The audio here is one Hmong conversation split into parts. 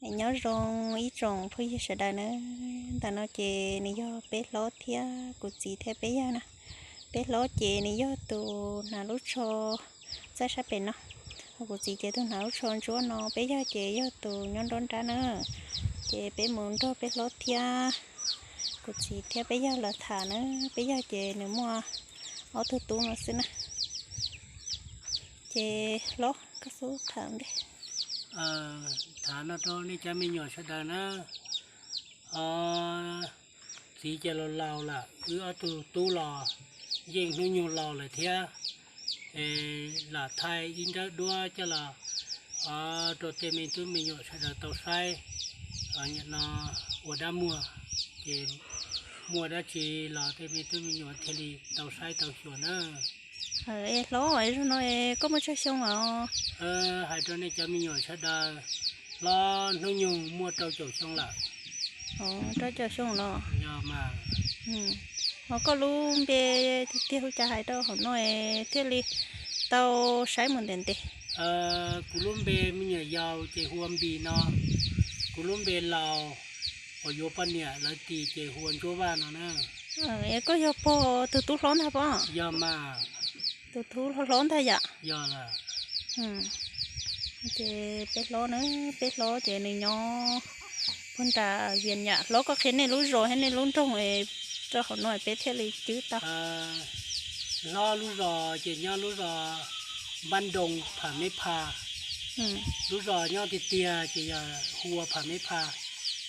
Nyob zoo ib tsoom phooj ywg sawv daws na, ntawm no ces nws yog peb hlob thiab kuv txiv thiab peb yawg na. Peb hlob ces nws yog tus hnav lub tsho txaij sab pem no, ho kuv txiv ces tus hnav lub tsho ntsuab no, peb yawg ces yog tus nyob nruab nrab na. Ces peb mus nrog peb hlob thiab kuv txiv thiab peb yawg los tham na, peb yawg ces nws muaj ob tug tub no xwb na. Ces hlob koj xub tham ntej. Tham no rau nej cov me nyuam sawv daws na, txiv ces laus laus lawm, wb ob tug tub los yeej hnub nyoog laus lawm thiab, es lam thaij ib nrawb duab coj los rau tej me tub me nyuam sawv daws tau saib, no ua dab muag, ces muaj dab tsi los tej me tub me nyuam thiaj li tau saib tau xyuas na. Es hlob, zaum no koj muaj tsawg xyoo os? Hais rau nej cov me nyuam sawv daws, hlob hnub nyoog muaj rau caum xyoo lawm. Rau caum xyoo los? Yog mas. Ho koj lub npe tiag tiag hu cas hais rau hauv no thiaj li tau saib mus ntev ntev? Kuv lub npe me nyuam yaus ces hu ua Npis no, kuv lub npe laus uas yuav poj niam lawv tis ces hu ua Ntsuab Vaj no na. Es koj yog pog tus tub hlob ntag pob? Yog mas. Tus tub hlob hlob ntag yom? Yog lawm. Ces peb hlob na, peb hlob ces nws nyob puag nram Vias yam. Hlob, koj qhia nej lub zos thiab nej lub nroog rau hauv no peb thiaj li cwb tau. Hlob lub zos ces nyob lub zos Npab Nroo Pham Meb Pha. Lub zos nyob tiag tiag ces yog hu ua Pham Meb Pha,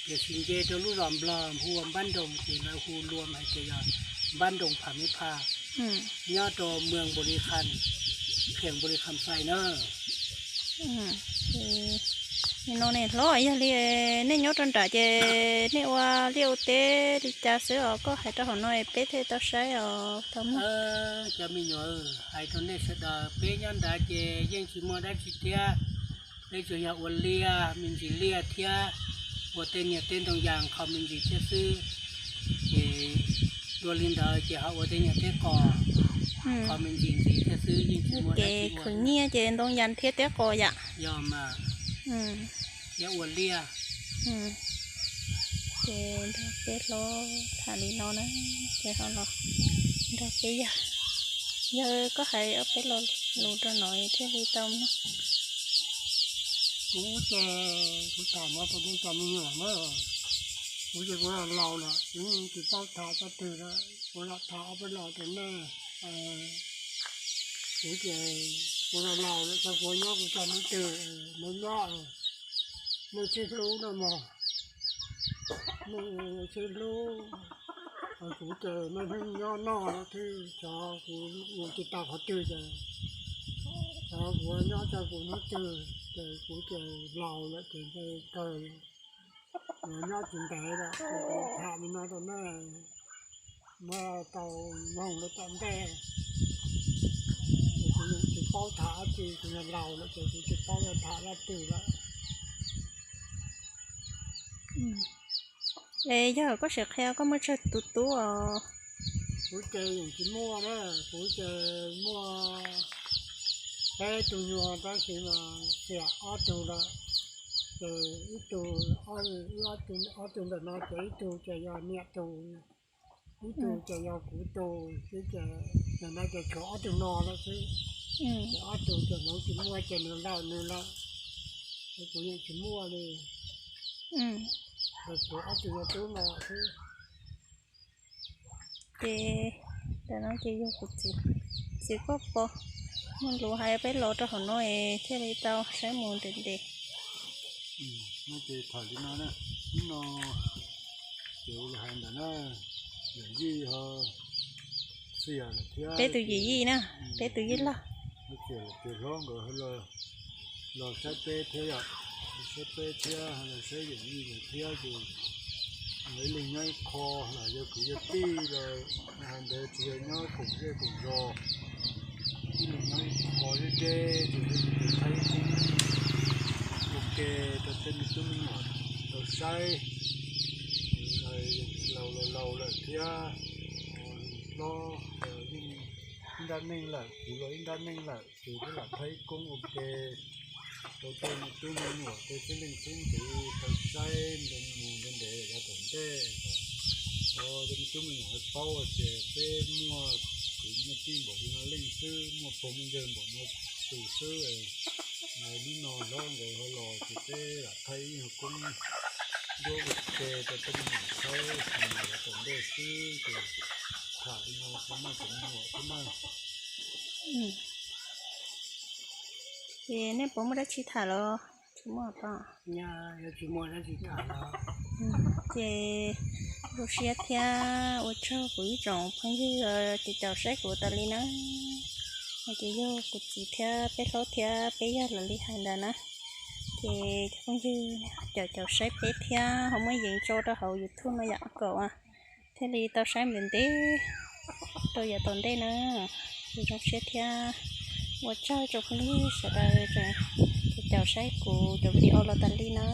tiam sis nce rau lub zos Nplog hu ua Npab Nroo ces lawv hu luam hais tias yog Npab Nroo Pham Meb Pha, nyob rau mwm Npau Li Kham, kheem Npau Li Kham Xais na. No ne hlob, yog li nej nyob rau nram ces nej ua liaj ua teb li cas xwb os? Koj hais rau hauv no peb thiaj tau saib os. Tau mog. Cov me nyuam, hais rau nej sawv daws, peb nyob nrad ces yeej tsis muaj dab tsi thiab. Peb tsuas yog ua liaj, me ntsis liaj thiab ua tej niag teb ntoo yas kho me ntsis thiab xwb. Ces dua li ntawd ces ho ua tej niag teb qos kho me ntsis ntxiv thiab xwb, yeej tsis muaj dab tsi ua. Khwv nyiaj ces ntoo yas thiab teb qos yam. Yog mas, thiab ua liaj. Ces nrog peb hlob tham li no na, ces ho los nrog peb yawg, yawg koj hais ob peb lo lus rau no thiaj li tau mloog. Kuv ces kuv tham no rau nej cov me nyuam na, kuv ces kuv laus lawm, kuv yeej tsis paub tham txoj twg lawm, kuv lam tham ob peb lo rau nej. Kuv ces kuv laus laus lawm, tau kuv nyob kuv cov nub twg, nyob nyob, nej sib hlub no mog, nej sib hlub. Kuv ces nej hnub nyob noj lawm thiab, xyov kuv mus tsis tau qhov twg ces, xyov kuv nyob tau kuv nub twg ces kuv ces laus lawm ces ntshe kawg nyob tsis ntev lawm, ces kuv tham li no rau nej, muab tau mloog rau tom ntej. Kuv tsis paub tham dab tsi, kuv yog laus lawm ces kuv tsis paub tham dab tsi lawm. Es yog koj sim qhia koj muaj tsawg tus tub os? Kuv ces yeej tsis muaj na, kuv ces muaj peb tug nyuag tab sis mas xiam ob tug lawm. Ces ib tug, ob tug ntawm no ces ib tug ces yog niam tus, ib tug ces yog kuv tus xwb ces, nim no ces tshuav ob tug no lawm xwb. Ces ob tug ces hmoov tsis muaj ces nws lawm nws lawm, es kuv yeej tsis muaj li. Ces tshuav ob tug nyuag tub no xwb. Ces ntawm no ces yog kuv txiv, txiv koj pog muaj lus hais peb los rau hauv no es thiaj li tau saib mus ntev ntev. No ces tham li no na, hnub no ces ua li hais ntawd na, yawm yij ho xiam lawm thiab, peb tus yawm yij na, peb tus yij loj, xiam lawm ces hlob nkawd los saib peb thiab yom, saib peb thiab los saib yawm yij nkawd thiab ces nkawd ib leeg nyob ib qho, los yog kwv yog tij los hais ntawd tsis yog nyob koom zej koom zos, ib leeg nyob ib qho deb deb ces yog tus thaib ib tug ua ke rau tej me tub me nyuam tau saib. Laus los laus lawm thiab, hlob los yeej ib nrab neej lawm, kuv los ib nrab neej lawm, ces peb lam thaib koob ua ke rau tej me tub me nyuam tej xeeb leej xeeb ntxwv tau Mus ntev ntev yav tom ntej, cov me tub me nyuam paub tias peb muaj kwv muaj tij npaum li no leej xwb, muaj pog muaj yawg npaum no tus xwb. Hnub no hlob nkawd ho los ces peb lam thaij ib qho koob nruab ua ke rau peb me nyuam saib, yav tom ntej xwb ces tham li no tsis muaj cov me nyuam xwb na. Ces nej puas muaj dab tsi tham los tsis muaj pom? Ces zoo siab thiab ua tsaug kuv ib tsoom phooj ywg ces caum saib kuv tas li na. Ces yog kuv txiv thiab peb hlob thiab peb yawg los li hais ntawd na. Ces phooj ywg caum caum saib peb thiab ho muab yees tso rau hauv YouTube no yom, kom thiaj li tau saib ntev ntev rau yav tom ntej na. Ces zoo siab thiab ua tsaug rau phooj ywg sawv daws caum saib kuv cov video los tas li na.